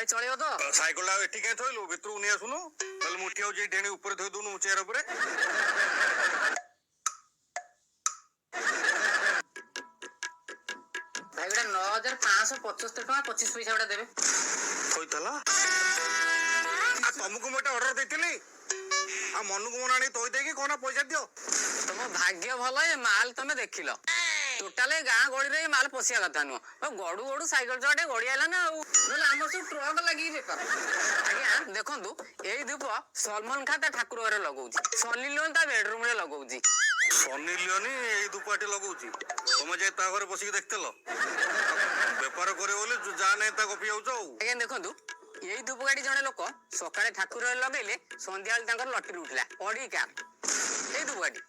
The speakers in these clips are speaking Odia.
ଭାଇ, ଚଳିବ ତ? ସାଇକେଲଟା ଆଉ ଏଠି କାହିଁ ଥୋଇଲୁ? ଭିତରକୁ ନେଇ ଆସୁନୁ। ନହେଲେ ମୁଁ ଠିଆ ହଉଛି, ଏଇଠି ଉପରେ ଥୋଇ ଦଉନୁ ଚେୟାର ଉପରେ। ଭାଇ, ଗୋଟେ 9575 ଟଙ୍କା 25 ପଇସା ଗୋଟେ ଦେବେ। ଥୋଇଥିଲା। ଆଉ ତମକୁ ମୁଁ ଏଟା ଅର୍ଡର ଦେଇଥିଲି, ଆଉ ମନକୁ ମନ ଆଣି ଥୋଇ ଦେଇକି କଣ ପଇସା ଦିଅ। ତମ ଭାଗ୍ୟ ଭଲ, ଏ ମାଲ ତମେ ଦେଖିଲ। ଟୋଟାଲ ଗାଁ ଗଳିରେ ଏ ମାଲ ପଶିବା କଥା ନୁହଁ। ଆଉ ଗଡୁ ଗଡୁ ସାଇକେଲ ଚଲା ଟିକେ ଗଡି ଆଇଲା ନା, ଆଉ ନହେଲେ ଆମର ସବୁ ଟ୍ରକ ଲାଗିକି ବେପାର। ଆଜ୍ଞା ଦେଖନ୍ତୁ, ଏଇ ଧୂପ ସଲମାନ ଖାନ ତା ଠାକୁର ଘରେ ଲଗଉଛି, ସନି ଲିଓନ ତା ବେଡରୁମ ରେ ଲଗଉଛି। ସନି ଲିଓନି ଏଇ ଧୂପକାଠି ଲଗଉଛି? ତମେ ଯାଇ ତା ଘରେ ବସିକି ଦେଖିଥିଲ? ବେପାର କରିବ ବୋଲି ଯାହା ନାହିଁ ତା ଗପି ଯାଉଛ ଆଉ। ଆଜ୍ଞା ଦେଖନ୍ତୁ, ଏଇ ଧୂପକାଠି ଜଣେ ଲୋକ ସକାଳେ ଠାକୁର ଘରେ ଲଗେଇଲେ, ସନ୍ଧ୍ୟାବେଳେ ତାଙ୍କର ଲଟେରୀ ଉଠିଲା, ଅଡି କାର। ଏଇ ଧୂପକାଠି,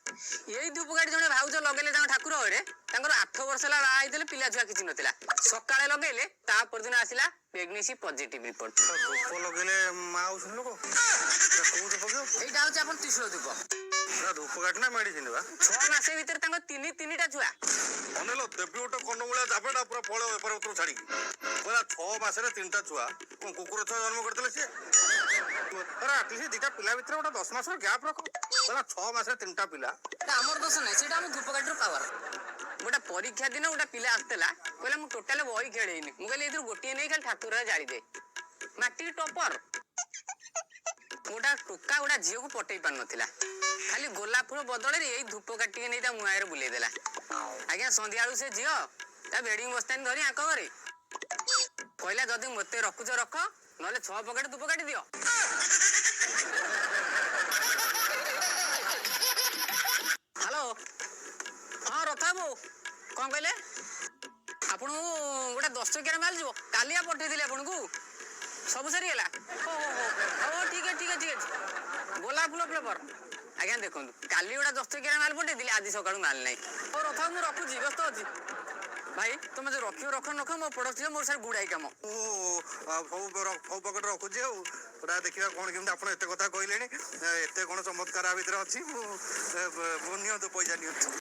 ଏଇ ଧୂପକାଠି ଜଣେ ଭାଉଜ ଲଗେଇଲେ ତାଙ୍କ ଠାକୁର ଘରେ, ତାଙ୍କର 8 ବର୍ଷ ହେଲା ବାହା ହେଇଥିଲେ, ପିଲା ଛୁଆ କିଛି ନଥିଲା। ସକାଳେ ଲଗେଇଲେ, ତା ପରଦିନ ଆସିଲା ପ୍ରେଗନେନ୍ସି ପଜିଟିଭ ରିପୋର୍ଟ। ଧୂପ ଲଗେଇଲେ ମା ହଉଛନ୍ତି ଲୋକ? ଏଟା କୋଉ ଧୂପ କି? ଏଇଟା ହଉଛି ଆପଣ ତ୍ରିଶୂଳ ଧୂପ। ଏଟା ଧୂପକାଠି ନା ମେଡିସିନ ବା? 6 ମାସ ଭିତରେ ତାଙ୍କ ତିନି ତିନିଟା ଛୁଆ। ଅନେଲ, ଦେବି ଗୋଟେ କର୍ଣ୍ଣମୂଳିଆ ଜାବେଟା, ପୁରା ପଳେଇବ ବେପାର ପତ୍ର ଛାଡିକି। କହିଲା 6 ମାସରେ ତିନିଟା ଛୁଆ, କଣ କୁକୁର ଛୁଆ ଜନ୍ମ କରିଥିଲେ ସିଏ? ଆରେ, ଆଟଲିଷ୍ଟ ଦିଟା ପିଲା ଭିତରେ ଗୋଟେ 10 ମାସର ଗ୍ୟାପ୍ ରଖ। କହିଲା 6 ମାସରେ ତିନିଟା ପିଲା। ଏଟା ଆମର ଦୋଷ ନାହିଁ, ସେଇଟା ଆମ ଧୂପକାଠିର ପାୱାର। ଗୋଟେ ପରୀକ୍ଷା ଦିନ ଗୋଟେ ପିଲା ଆସିଥିଲା, କହିଲା ମୁଁ ଟୋଟାଲ ବହି ଖେଳେଇନି। ମୁଁ କହିଲି ଏଥିରୁ ଗୋଟିଏ ନେଇ ଖାଲି ଠାକୁର ଜାଳିଦେ, ମାଟ୍ରିକ ଟପର। ଗୋଟା ଟୋକା ଗୋଟା ଝିଅକୁ ପଟେଇ ପାରୁନଥିଲା, ଖାଲି ଗୋଲାପ ଫୁଲ ବଦଳରେ ଏଇ ଧୂପ କାଠିକି ନେଇ ତା ମୁହଁରେ ବୁଲେଇ ଦେଲା। ଆଜ୍ଞା, ସନ୍ଧ୍ୟାବେଳକୁ ସେ ଝିଅ ତା ବେଡିଂ ବସ୍ତାନି ଧରି ଆଙ୍କ ଘରେ କହିଲା, ଯଦି ମୋତେ ରଖୁଛ ରଖ, ନହେଲେ 6 ପକେଟ ଧୂପ କାଠି ଦିଅ। ହ୍ୟାଲୋ, ହଁ ରଥ ବାବୁ, କଣ କହିଲେ? ଆପଣଙ୍କୁ ଗୋଟେ 10 ଟଙ୍କିଆ ମାଲ ଯିବ। କାଲିଆ ପଠେଇଥିଲି ଆପଣଙ୍କୁ, ସବୁ ସରିଗଲା? ହଉ ହଉ ହଉ ହଉ, ଠିକ ଅଛି, ଠିକ ଅଛି, ଠିକ ଅଛି। ଗୋଲାପ ଫୁଲ ଫ୍ଲେଭର। ଆଜ୍ଞା ଦେଖନ୍ତୁ, କାଲି ଗୋଟେ 10 ଟଙ୍କିଆ ମାଲ ପଠେଇଥିଲି, ଆଜି ସକାଳୁ ମାଲ ନାହିଁ। ହଉ ରଥ ବାବୁ, ମୁଁ ରଖୁଛି, ବ୍ୟସ୍ତ ଅଛି। ଭାଇ, ତମେ ଯୋଉ ରଖିବ ରଖ, ନ ରଖ, ମୋ ପଡ଼ୋଶୀ, ମୋର ସାର୍ ଗୁଡ଼ାଇ କାମ। ମୁଁ ସବୁ ସବୁ ପକେଟ ରଖୁଛି। ଆଉ ପୁରା ଦେଖିବା କଣ କେମିତି। ଆପଣ ଏତେ କଥା କହିଲେଣି, ଏତେ କଣ ଚମତ୍କାର ଆ ଭିତରେ ଅଛି। ମୁଁ ନିଅନ୍ତୁ, ପଇସା ନିଅନ୍ତୁ।